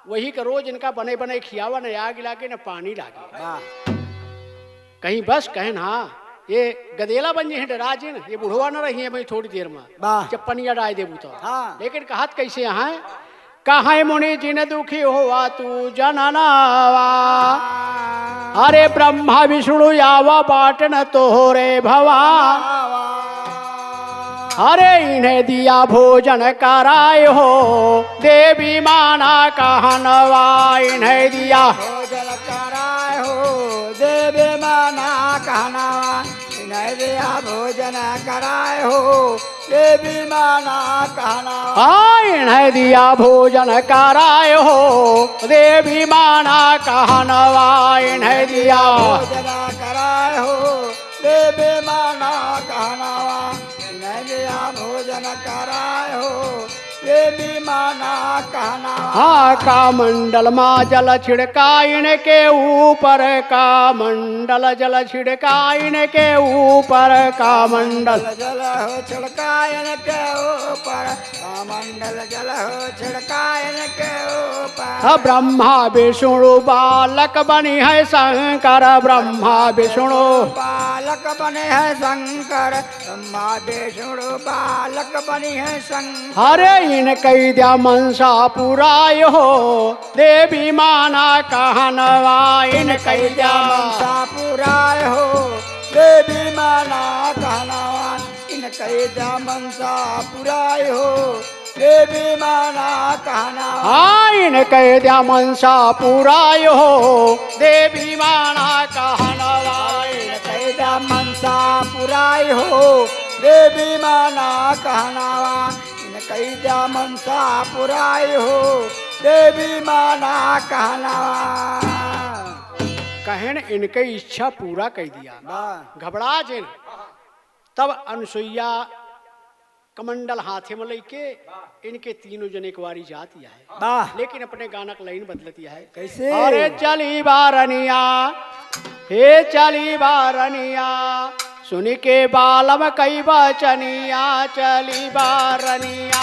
वही का रोज इनका बने बने खियावा, न आग लागे न पानी लागे। वाह। कहीं बस कहन, हाँ, ये गदेला बन जइहैं डरा जिन, ये बुढ़वा न रहिहैं अबहीं थोड़ी देर में, वाह। जब पनिया डाइ देबू तो। हाँ। लेकिन कहत कैसे हैं, कहे मुनि जिन दुखी होवा तू जननवा। अरे ब्रह्मा विष्णु आवा बाटन तोहरे भवा। अरे इन्हें दिया भोजन कराए हो, देवी माना कहनवा। इन्हें दिया भोजन कराए हो, देवी माना कहनवा। इन्हें दिया भोजन कराए हो, देवी माना कहनवा। हाँ, इन्हें दिया भोजन कराए हो, देवी माना कहनवा। इन्हें दिया भोजन कराए हो, देवी माना कहनवा। इन्हें दिया भोजन कराए हो, देवी माना कहनवा। हाँ, कमंडल मा जल छिड़का इनके ऊपर, कमंडल जल छिड़का इनके ऊपर, कमंडल जल हो छिड़का इनके ऊपर, कमंडल जल हो छिड़का इनके ऊपर। हाँ, ब्रह्मा विष्णु बालक बनिहैं शंकर, ब्रह्मा विष्णु बालक बनिहैं शंकर, ब्रह्मा विष्णु बालक बनिहैं शंकर। अरे इनकै द्या मनसा पुराए हो, देवी माना कहनवा। इनकै द्या मनसा पुराए हो, देवी माना कहनवा। इनकै द्या मनसा पुराए हो, देवी माना कहनवा। हाँ, इनकै द्या मनसा पुराए हो, देवी माना कहनवा। इनकै द्या मनसा पुराए हो, देवी माना कहनवा। इनकै द्या मनसा पुराए हो, देवी माना कहनवा। कहन इनकै इच्छा पूरा कइ दिया। वाह। घबड़ा जिन। तब अनुसुईया कमंडल हाथे में लइके इनके तीनों जने एक बारी जात ही है। वाह। लेकिन अपने गाना क लाइन बदलत ही है। कैसे? अरे चली बारनिया, हे चली बारनिया, सुनि के बालम कई बचनिया, चली बारनिया।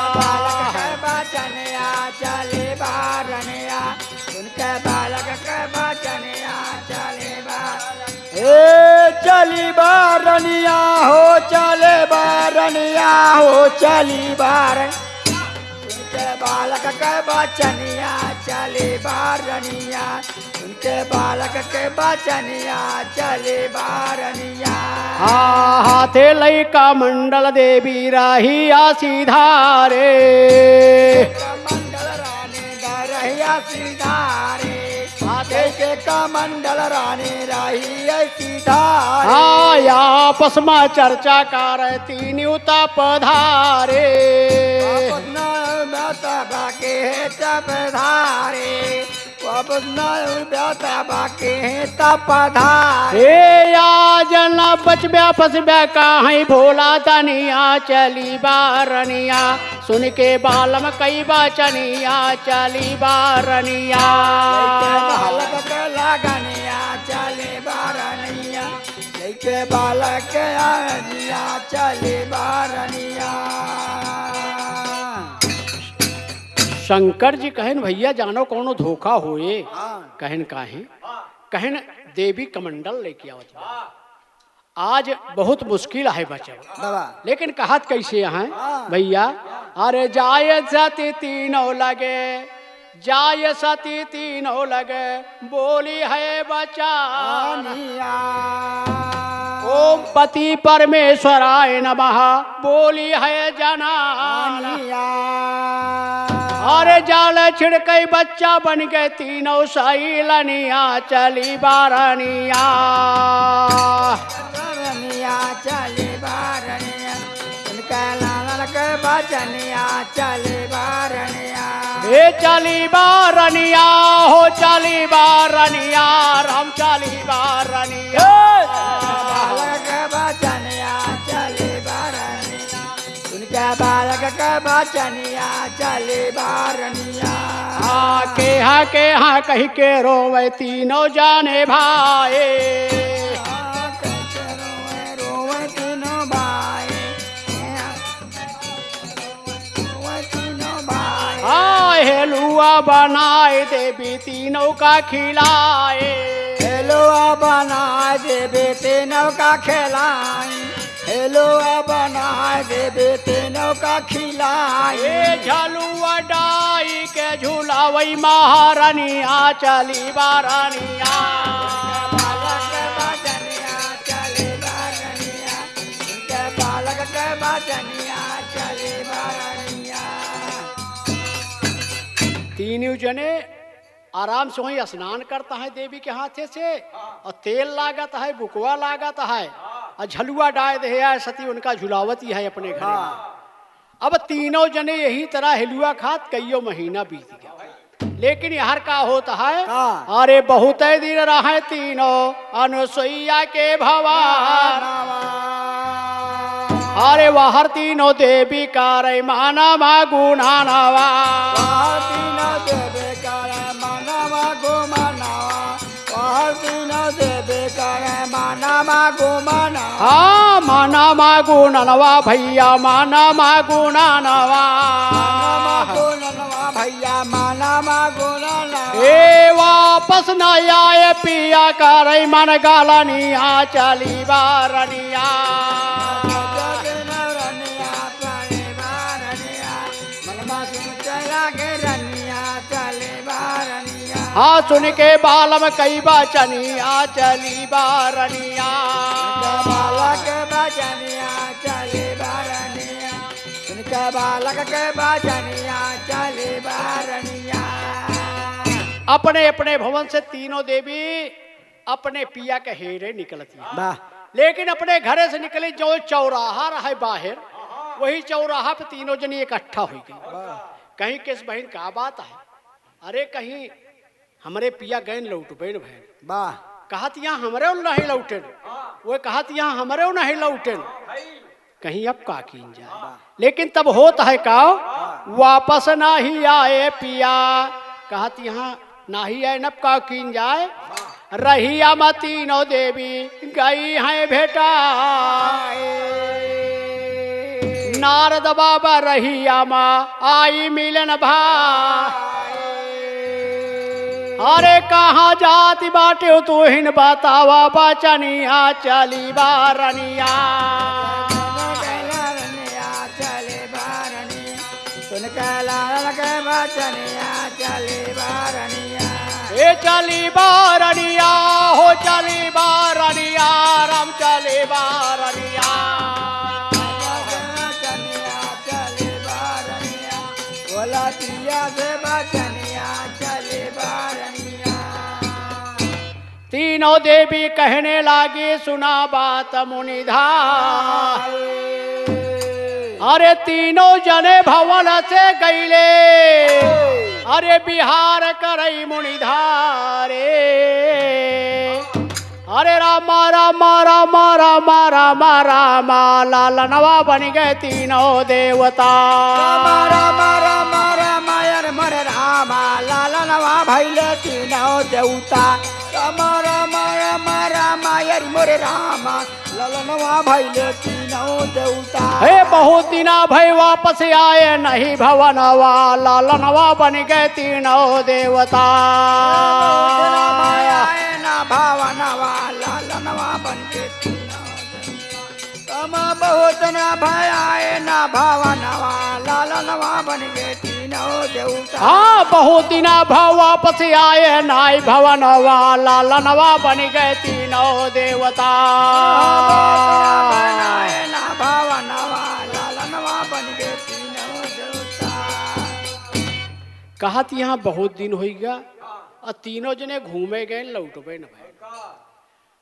बालक कई बचनिया, चली बारनिया। सुनि के बालक कई बचनिया, चली बारनिया। ए चली बारनिया हो, चले बारनिया हो, चली बार। सुनि के बालक कई बचनिया, चली बारनिया। सुनि के बालक कई बचनिया, चली बारनिया। हाँ, हाथे लइका मंडल देवी रहिया सिधारे। मंडल रानी रहिया सिधारे। हाथे के कमंडल रानी रहिया सिधारे। हाँ, आपस मा चर्चा करैं तीनों तप धारे। आपस मा तप के तप धारे। वापस ना उड़ब्या तबा के तप धारे। ए आज न बचब्या फसब्या काहीं भोला दनिया, चली बारनिया। सुनि के बालम कई बचनिया, चली बारनिया। लइके बालक के लगनिया, चली बारनिया। लइके बालक के लगनिया, चली बारनिया। शंकर जी कहन, "भइया जानो कउनो धोखा होए।" हाँ। कहन, "काहे?" कहन, "देवी कमंडल लइके आवत बा। आज बहुत मुश्किल है बचब।" बाबा। लेकिन कहत कैसे हैं हाँ। भइया? अरे जाए सती तीनों लगे, जाय सती तीनों लगे बोली है बचान। अनिया। ओम पति परमेश्वराय नमः बोली है जनान। अनिया। अरे जाल छिड़कई बच्चा बन गए तीनों सैलनिया चली बारनिया। रनिया चली बारनिया, उनका लालन के बचनिया चली बारनिया। ए चली बारनिया, हो चली बारनिया, राम चली बारनिया। बालक बचनिया चली बारनिया, उनका बालक के बचनिया चली बारनिया। हाँ, के हाँ, के हाँ कहि के रोवे तीनों जाने भाई। हाँ, कहि के रोवे, रोवे तीनों भाई। हाँ, हेलुआ बनाए देवी तीनों का खिलाए। हेलुआ बनाए देवी तीनों का खिलाए। हेलुआ बनाए देवी तीनों का खिलाए। ए झलुआ डाई के झुलावई महारानिया चली बारनिया। बालक बचनिया चली बारनिया। उनके बालक के बचनिया चली बारनिया। तीनों जने आराम से वहीं स्नान करता है देवी के हाथे से, और तेल लागत है, बुकवा लागत है, और झलुआ डाय दे आए सती उनका झुलावती है अपने घर में। हाँ। अब तीनों जने यही तरह हेलुआ खात कइयो महीना बीत गया। लेकिन यार का होत है? का? अरे बहुत दिन रहे तीनों अनुसुईया के भवन। अरे वाहर तीनों देवी करे माना मा गुणानवा। वाहर तीनों देवी करे माना मा गुमानवा। वाहर तीनों देवी करे माना मा गुमानवा। हाँ, माना मा गुणानवा भैया, माना मा गुणानवा। माना मा गुणानवा भैया, माना मा गुणानवा। ए वापस न आए पिया करे मन गालनिया चली बारनिया। रनिया चली बारनिया। मनमा सुन चला के रनिया चली बारनिया। हाँ, सुन के बालम कई बचनिया चली बारनिया। बालक बचनिया चली बारनिया। सुन के बालक के बचनिया चली बारनिया। अपने अपने भवन से तीनों देवी अपने पिया के हेरे निकलती है। वाह। लेकिन अपने घरे से निकली, जो चौराहा रहे बाहर, वही चौराहा पे तीनों जनी इकट्ठा हुई गई। वाह। कहीं किस बहिन का बात है? अरे कहीं हमरे पिया गए लौटबे न भैन। वाह। कहत यहाँ हमरे नहीं लौटेन, वो कहत यहाँ हमरे नहीं लौटेन। कहीं अब का कीन जाए। वाह। लेकिन तब होत है का, वापस नाही आए पिया, कहत यहाँ नाही आए, अब का कीन जाए। रहिया मा तीनों देवी गई हैं भेटाए। नारद बाबा रहिया मा आई मिलन भा। अरे कहाँ जाति बाटे तुहिन बतावा बचनिया चली बारनिया। सुन के लालन के बचनिया चली बारनिया। ए चली बारनिया, हो चली बारनिया, राम चली बारनिया। बचनिया चली बारनिया, बोला पिया से बचनिया चली बारनिया। तीनों देवी कहने लागी, सुना बात मुनिधार। अरे तीनों जने भवन से गईले, अरे बिहार करई मुनिधारे। अरे रामा, रामा, रामा, लालनवा बन गए तीनों देवता। रामा, रामा, रामा, रामा, यार मोरे रामा, लालनवा भइले तीनों देवता। रामा, रामा, रामा, रामा, यार मोरे रामा, ललनवा भइले तीनों देवता। हे, बहुत दिना भई वापस आए नहीं भवनवा, ललनवा बन गए तीनों देवता। बहुत दिना भई आए ना भवनवा, ललनवा बन गए तीनों देवता। बहुत दिन भय आए ना भवनवा, लालनवा बन गए तीनों देवता। हाँ, बहुत दिन भव वापस आए नाई भवनवा, लालनवा बन गए तीनों देवता। बहुत दिन भय आए ना भवनवा, लालनवा बन गए तीनों देवता। कहत यहाँ बहुत दिन होइगा, और तीनों जने घूमे गए, लौटबे न भए।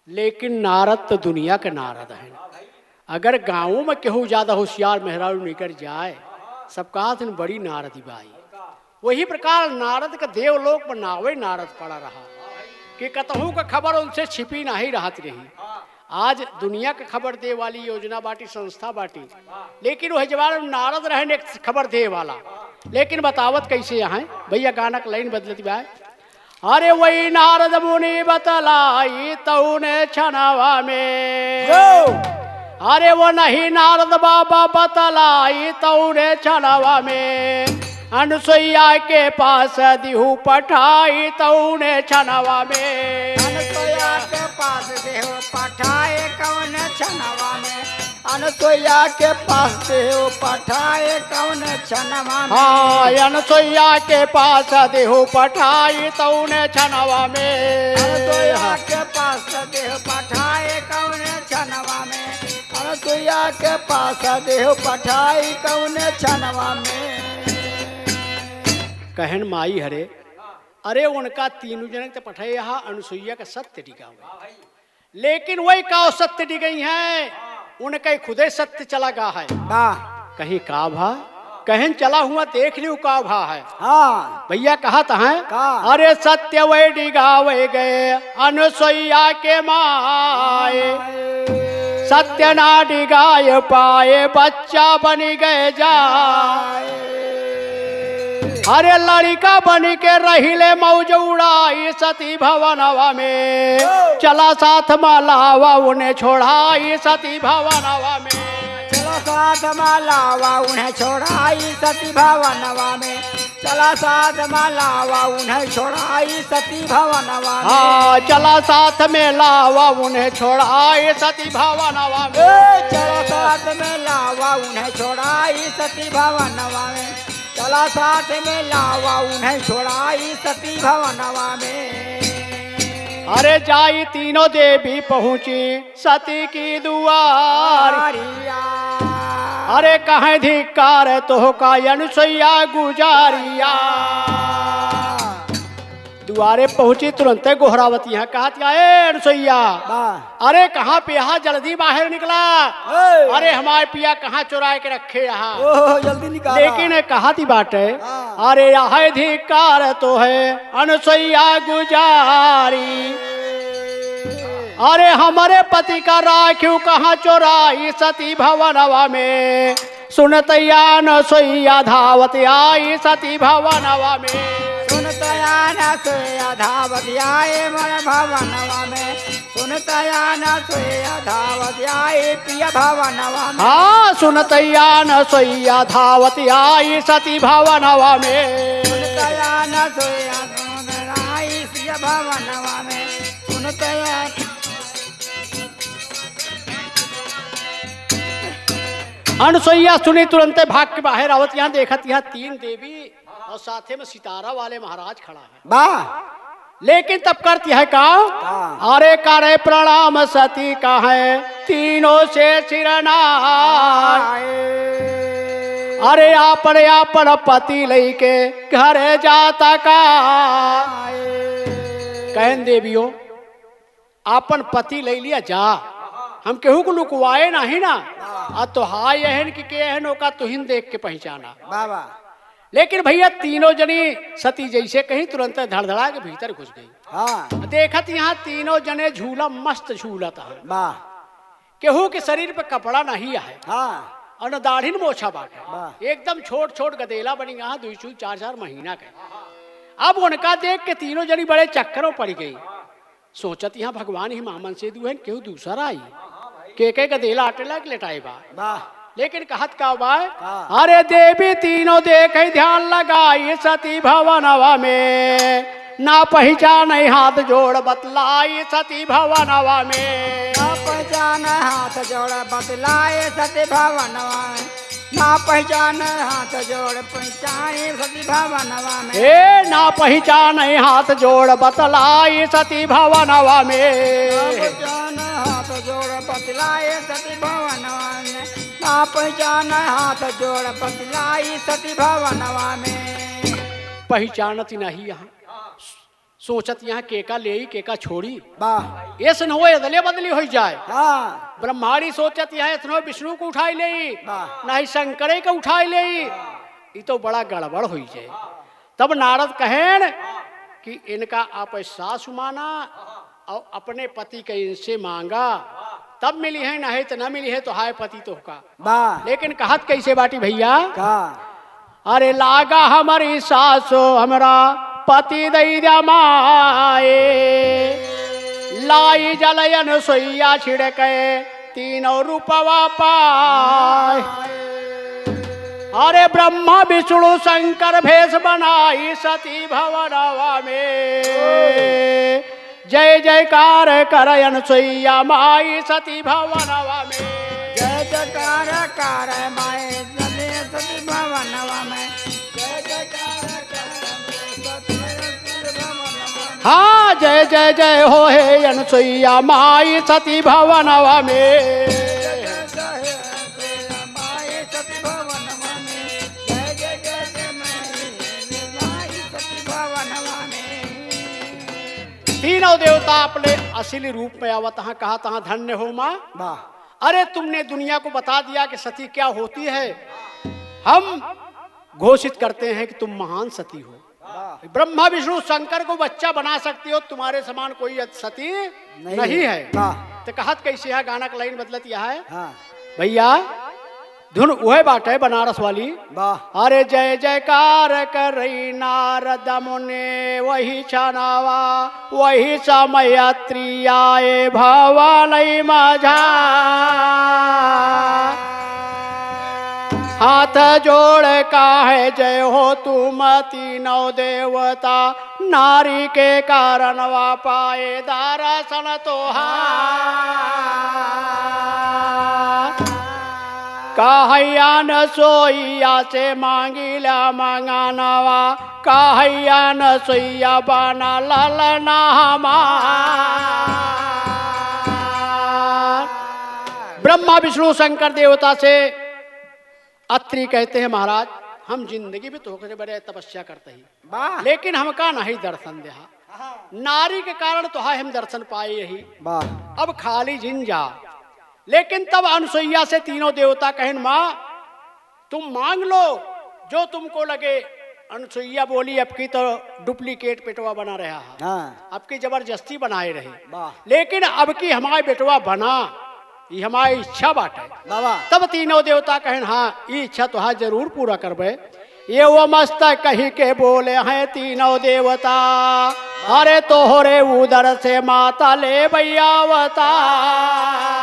लेकिन नारद तो दुनिया के नारद हैं। अगर गाँवों में केहू ज्यादा होशियार मेहरारू निकर जाए, सब कहत हैं, "बड़ी नारदी बाई।" वही प्रकार नारद का देवलोक में नावे नारद पड़ा रहा कि कतहू का खबर उनसे छिपी नहीं रहत रही। आज दुनिया के खबर दे वाली योजना बाटी, संस्था बाटी, लेकिन वह जमाने में नारद रहन एक खबर दे वाला। लेकिन बतावत कैसे यहाँ भैया, गाना के लाइन बदलत बा। अरे वही नारद मुनि बतलाई तउने छनवा में। अरे वो नहीं नारद बाबा बतलाई तउने छनवा में, अनुसुईया के पास दिहु पठाई तउने छनवा में। अनुसुईया के पास दिहु पठाई कौन छनवा में, अनुसुईया के पास देव पठाए कौन छनवा में। हाँ, अनुसुईया के पास देव पठाई तौने छनवा में। अनुसुईया के पास देव पठाए कौन छनवा में, अनुसुईया के पास देव पठाई कौन छनवा में। कहन माई हरे, अरे उनका तीनों जने के तो पठाए यहाँ अनुसुईया का सत्य टिका हुआ। लेकिन वही का सत्य डि गई हैं, उनके खुदे सत्य चला गा है। वाह। कहीं का भा, कहीं चला हुआ देख लियो का भा है। हाँ। भैया कहत हैं, का? अरे सत्य वही डिगावे गए अनुसुईया के माए, सत्य ना डिगाए पाए बच्चा बनी गए जाए। अरे लड़िका बनि के रहिले मौज उड़ाई सती भवनवा में। चला साथ मा लावा उन्हें छोड़ाई सती भवनवा में। चला साथ मा लावा उन्हें छोड़ाई सती भवनवा में। चला साथ मा लावा उन्हें छोड़ाई सती भवनवा में। हाँ, चला साथ में लावा उन्हें छोड़ाई सती भवनवा में। ए, चला साथ में लावा उन्हें छोड़ाई सती भवनवा में। चला साथ में लावा उन्हें छोड़ाई सती भवनवा में। अरे जाई तीनों देवी पहुँची सती की दुआर। अरे कहें धिक्कार तोहका अनुसुईया गुजारिया। दुआरे पहुँची तुरंते गोहरावत यहाँ कहत या, "ए अनुसुईया, वाह। अरे कहाँ पे यहाँ, जल्दी बाहर निकला। ए। अरे हमारे पिया कहाँ चुराए के रखे यहाँ।" ओह, जल्दी निकाला। लेकिन कहत ही बाटे, हाँ। अरे यह धिक्कार तोहे अनुसुईया गुजारी। अरे हमरे पति का राखियो कहाँ चोराई सती भवनवा में। सुनत या अनुसुईया धावत आई सती भवनवा में। सुनत या अनुसुईया धावत आई मोर भवनवा में। सुनत या अनुसुईया धावत आई पिया भवनवा में। हाँ, सुनत या अनुसुईया धावत आई सती भवनवा में। सुनत या अनुसुईया धावत आई सिया भवनवा में। सुनत या अनुसुईया सुनी तुरंते भाग के बाहर आवत, यहाँ देखत यहाँ तीन देवी और साथे में सितारा वाले महाराज खड़ा है। वाह। लेकिन तब करती है का? का? अरे करे प्रणाम सती कहे तीनों से सिरना। अरे आपन आपन पति लइके घरे जाता का? कहन देवियो, आपन पति लइ लिया जा, हम केहू को लुकवाए नाही ना। आ तोहार यहन कि के हन ओका तुहिन देख के पहचाना। वाह, वाह। लेकिन भैया तीनों जनी सती जैसे कहीं तुरंत धड़धड़ा के भीतर घुस गई। हाँ। देखत यहाँ तीनों जने झूला मस्त झूलत हैं। वाह। केहू के शरीर पे कपड़ा नहीं है। हाँ। और न दाढ़ी न मोछा बाटे। वाह। एकदम छोट छोट गदेला बनी यहाँ दुई चुई चार चार महीना के। अब उनका देख के तीनों जनी बड़े चक्करों पड़ गई। सोचत यहाँ भगवान ही मामन से दुहन केहू दूसर आई। के के गदेला आटे लाग लेटाए बा। वाह। लेकिन कहत का बा? हाँ। अरे देवी तीनों देखे ध्यान लगाई सती भवनवा में, ना पहचान हाथ जोड़ बतलाई सती भवनवा में। ना पहचान हाथ जोड़ बतलाए सती भवनवा में। ना पहचान हाथ जोड़ पहुँचाए सती भवनवा में। ए, ना पहचान हाथ जोड़ बतलाई सती भवनवा में। ना पहचान हाथ जोड़ बतलाए सती भवनवा में। ना पहचान हाथ जोड़ बतलाई सती भवनवा में। पहचानत नहीं यहाँ, सोचत यहाँ केका लेई, केका छोड़ी। वाह। ऐसे न हो, अदले बदली होई जाए। हाँ। ब्रह्माणी सोचत यहाँ ऐसे न हो, विष्णु को उठाई लेई, वाह। नहीं शंकरे को उठाई लेई। ई तो बड़ा गड़बड़ होई जाए। तब नारद कहेन कि इनका आप सासु माना और अपने पति के इनसे मांगा, तब मिली है, नहीं तो न मिली है, तो हाय पति तोहका। वाह। लेकिन कहत कैसे बाटी भैया? का? अरे लागा हमरी सासो हमरा पति दई जमाए, लाई जल अनसुइया छिड़के तीनों रूपवा पाए। अरे ब्रह्मा विष्णु शंकर भेष बनाई सती भवनवा में। जय जयकार कर अनसुइया माई सती भवनवा में। जय जयकार कर माई सती, सती भवनवा में। जय जयकार कर सती भवनवा में। हाँ, जय जय जय हो हे अनसुइया माई सती भवनवा में। जय जय जय हे अनसुइया माई सती भवनवा में। जय जय जय जय माई, माई सती भवनवा में। तीनों देवता अपने असली रूप में आवत हैं, कहत हैं धन्य हो माँ। वाह। अरे तुमने दुनिया को बता दिया कि सती क्या होती है। हम घोषित करते हैं कि तुम महान सती हो। वाह। ब्रह्मा विष्णु शंकर को बच्चा बना सकती हो, तुम्हारे समान कोई सती नहीं नहीं है। है। वाह। तो कहत कैसे है, गाना का लाइन बदलत यह है। हाँ। भैया, धुन उहे बाटे बनारस वाली। वाह। अरे जय जयकार करई नारद मुनि वही छनावा, वही समय अत्रि आए भवनई मझा। हाथ जोड़ काहे जय हो तुम तीनों देवता, नारी के कारणवा पाए दरसन तोहार। कहै अनसुइया से मांगिला मंगनवा, कहै अनसुइया बना ललना हमार। ब्रह्मा विष्णु शंकर देवता से अत्रि कहते हैं, महाराज, हम जिंदगी में तोहरे बड़े तपस्या करते ही, वाह। लेकिन हमका नहीं दर्शन देहा। हाँ। नारी के कारण तोहा हम दर्शन पाए यही। वाह। अब खाली जिन जा। लेकिन तब अनसुइया से तीनों देवता कहन, माँ, तुम मांग लो जो तुमको लगे। अनसुइया बोली, "अबकी तो duplicate पेटवा बना रहा है, हाँ। अबकी जबरदस्ती बनाए रहे, वाह। लेकिन अबकी हमारे बेटवा बना, ये हमारी इच्छा बाटे।" बाबा। तब तीनों देवता कहन, "हाँ, ये इच्छा तोहार जरूर पूरा करबे।" ये वो मस्त कही के बोले हैं तीनों देवता, "अरे तोहरे उदर से माता लेबइ अवतार।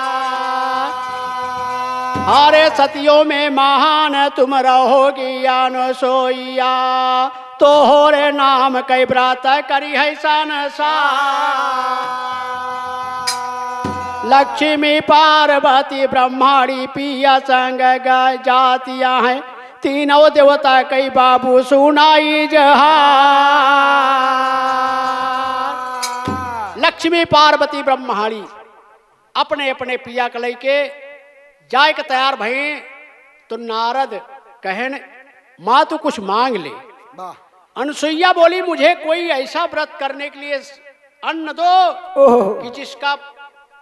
अरे सतियों में महान तुम रहोगी अनसुइया, तोहरे नाम कै व्रत करिहै संसार।" लक्ष्मी पार्वती ब्रह्माणी पिया संग ग-, जातिया हैं, तीनों देवता कै बाबू सुनाई जहार। लक्ष्मी पार्वती ब्रह्माणी अपने अपने पिया के लइके जाए के तैयार भई, तो नारद कहन, "माँ, तू कुछ मांग ले।" वाह। अनसुइया बोली, "मुझे कोई ऐसा व्रत करने के लिए अन्न दो ओह। कि जिसका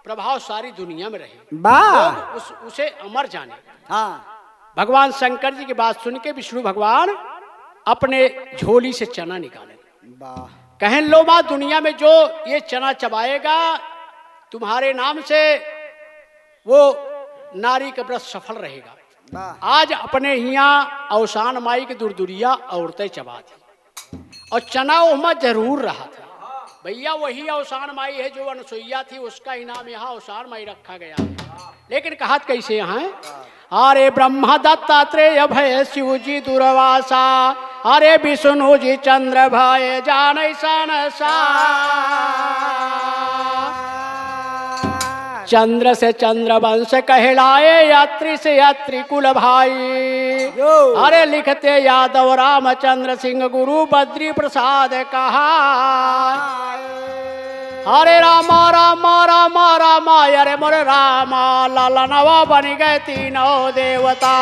प्रभाव सारी दुनिया में रहे, वाह। लोग उस, उसे अमर जाने।" हाँ। भगवान शंकर जी की बात सुन के विष्णु भगवान अपने झोली से चना निकाले। वाह। कहन, "लो माँ, दुनिया में जो ये चना चबाएगा तुम्हारे नाम से, वो नारी का व्रत सफल रहेगा।" वाह। आज अपने हियाँ अवसान माई के दुरदुरिया औरतें चबात हैं। और चना ओहमा जरूर रहा था। भैया, वही अवसान माई है जो अनसुइया थी, उसका ही नाम यहाँ अवसान माई रखा गया है। लेकिन कहत कैसे हैं? अरे ब्रह्मा दत्तात्रेय भय शिव जी दुर्वासा, अरे विष्णु जी चंद्र भय जानै संसार। चंद्र से चंद्रवंश कहलाए, अत्रि से अत्रि कुल भाई। यो। अरे लिखते यादव रामचंद्र सिंह गुरु बद्री प्रसाद कहा। हरे रामा रामा रामा रामा, अरे मोरे रामा, ललनवा बनि गए तीनों देवता।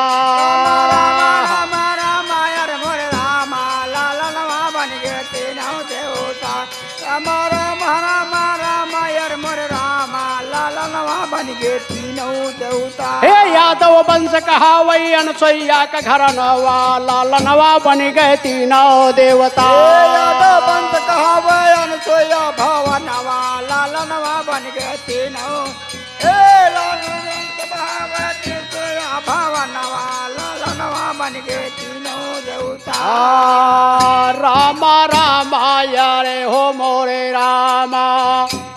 रामा रामा रामा रामा, अरे मोरे रामा, ललनवा बनि गए तीनों देवता। रामा रामा रामा रामा, अरे मोरे रामा, ललनवा बनि गए तीनों देवता। हे यादव वंश कहावै अनसुइया क घरनवा, ललनवा बनि गए तीनों देवता। हे यादव वंश कहावै अनसुइया भवनवा, ललनवा बनि गए तीनों। हे लाल वंश कहावै अनसुइया भवनवा, ललनवा बनि गए तीनों देवता। आ, रामा रामा, अरे हो मोरे रामा,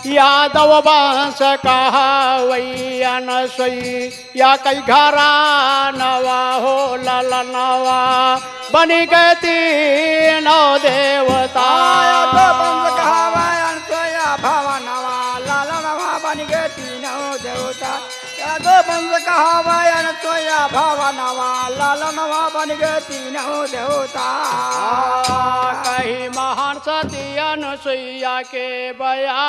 यादव वंश कहावै अनसुइया कै घरानवा हो ललनवा बनि गए तीनों देवता। यादव वंश कहावै अनसुइया भवनवा, ललनवा बनि गए तीनों देवता। यादव वंश कहावै अनसुइया भवनवा, ललनवा बनि गए तीनों देवता। कही महान सती अनसुइया के बया